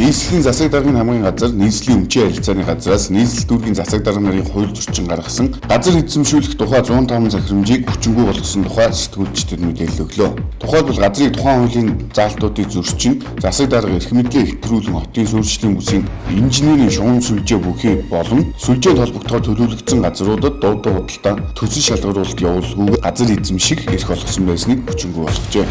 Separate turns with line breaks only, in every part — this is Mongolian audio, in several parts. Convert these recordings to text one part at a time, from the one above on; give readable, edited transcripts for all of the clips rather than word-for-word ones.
Нийслэлийн засаг даргын хамгийн газар нийслэлийн өмчийн харилцааны газраас нийслэл дүүргийн засаг дарга нарын хууль зөрчин гаргасан газар эзэмшүүлэх тухай 105 захирамжийг хүчингүй болгосон тухай сэтгүүлчдэд мэдээлэл өглөө. Тухайлбал газрыг тухайн хуулийн заалтуудыг зөрчин засаг дарга эрх мэдлээ хэтрүүлэн хотын суурьшлийн бүсийн инженерийн шугам сүлжээ бүхий болон сүлжээнд холбогдохоор төлөвлөгдсөн газруудад дуудаа худалдаа төсөл шалгаруулалт явуулалгүйгээр газар эзэмших эрх олгосон байсныг хүчингүй болгожээ.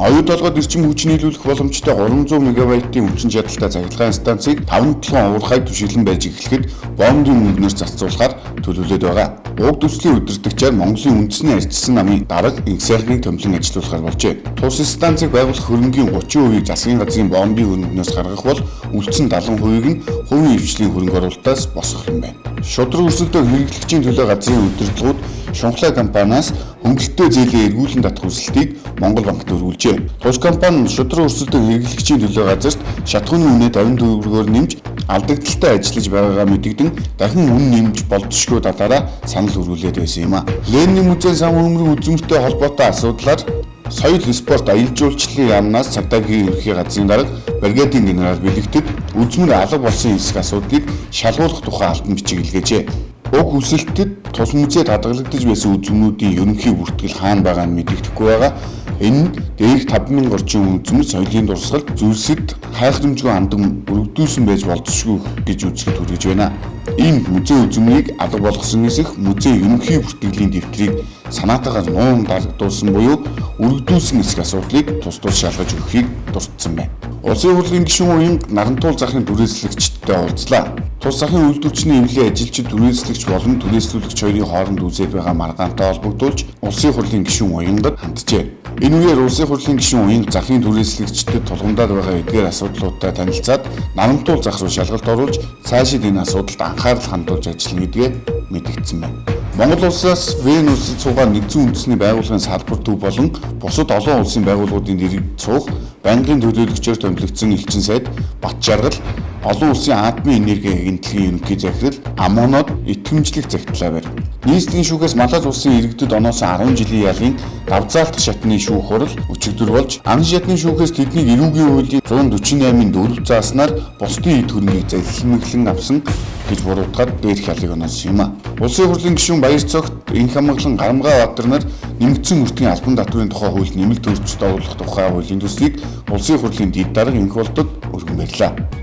Оюу толгойд эрчим хүч нийлүүлэх боломжтой 300 мегабайтын хүчин чадалтай цахилгаан станцыг 5-7 уурхайг түшиглэн барьж эхлэхэд боомдын мөнгнөөр зарцуулахаар төлөвлөд байгаа. Уг төслийн удирдагчаар Монголын үндэсний арчилсан намын дарга Инх сайхныг томилон ажилуулахар болжээ. Тус станцыг байгуулах хөрөнгийн 30%-ийг засгийн газрын боомдын хөрөнгөнөөс гаргах бол үлдсэн 70%-ийг нь хувийн хвшлийн хөрөнгө оруулалтаас босгох юм байна. Шудраг өрсөлдөөн хэрэглэгчийн төлөө газрын удирдлагууд Шунхлай компаниас хөнгөлөлттэй зээлээ эргүүлэн татах хүсэлтийг Монгол банкт өргүүлжээ. Тус компани шудраг өрсөлдөөн хэрэглэгчийн төлөө газарт шатхууны үнэ 50 төгрөгөөр нэмж алдагдaltaй ажиллаж байгаагаа мэдэгдэн дахин үн нэмж болзошгүй талаараа санал өргүүлээд байсан юм а. Ленин музейн сан хөмрөг үзмэртэй холбоотой асуудлаар соёл, спорт, аялал жуулчлалын яамнаас цагдаагийн ерөнхий газрын дарга бригадын генерал бэлэгдэд үзмэр алга болсон хэсэг асуудлыг шалгуулах тухай албан бичиг илгээжээ. Уг хүсэлтэд тус музейд хадгалагдаж байсан үзмрүүдийн ерөнхий бүртгэл хаана байгаа нь мэдэгдэхгүй байгаа. Энэ нь дээрх 5000 орчим үзмэр соёлын дурсгал зүйлсэд хайхрамжгүй хандан өргөдүүлсэн байж болзошгүй гэж үзэхэд хүргэж байна. Ийм музей үзмрийг алга болгосон эсэх музей ерөнхий бүртгэлийн дэвтрийг санаатаагаар нуун дарагдуулсан буюу өргөдүүлсэн эсэх асуудлыг тус тус шалгаж өгөхийг дурдсан байна. Улсын хурлын гишүүн уян Нарантуул захын түрээслэгчдтэй уулзлаа. Тус захын үйлдвэрчний эвлийн ажилчид түрээслэгч болон түрээслүүлэгч хоёрын хооронд үүсээд байгаа маргаантай холбогдуулж Улсын хурлын гишүүн уянгад ханджээ. Энэ үеэр Улсын хурлын гишүүн уян захын түрээслэгчдэд тулгамдаад байгаа эдгээр асуудлуудтай танилцаад Нарантуул зах руу шалгалт оруулж цаашид энэ асуудалд анхаарал хандуулж ажиллана гэдгээ мэдэгдсэн байна. Монгол улсаас Вен улсад суугаа нэгдсэн үндэсний байгууллагын салбар төв болон бусад олон улсын байгууллагуудын дэргэд суух байнгын төлөөлөгчөөр томилогдсон элчин сайд Батжаргал олон улсын атомын энерги агентлагийн ерөнхий захирал Амонод итгэмжлэх захидлаа барь. Нийслэлийн шүүхээс Малайз улсын иргэдэд оноосон 10 жилийн ялын давзаалтах шатны шүүх хурал өчигдөр болж анхан шатны шүүхээс тэднийг эрүүгийн хуулийн 148-ын 4 зааснаар бусдын эд хөрөнгийг залхимэглэн авсан гэж буруутгаад дээрх ялыг оноосон юм а. Улсын хурлын гишүүн Баярцогт Инх хамгаалан Гарамгаа Баатар нар нэмэгдсэн өртгийн албан татварын тухай хуульд нэмэлт өөрчлөлт оруулах тухай хуулийн төслийг Улсын хурлын дэд дарга Инх болдод өргөн барьлаа.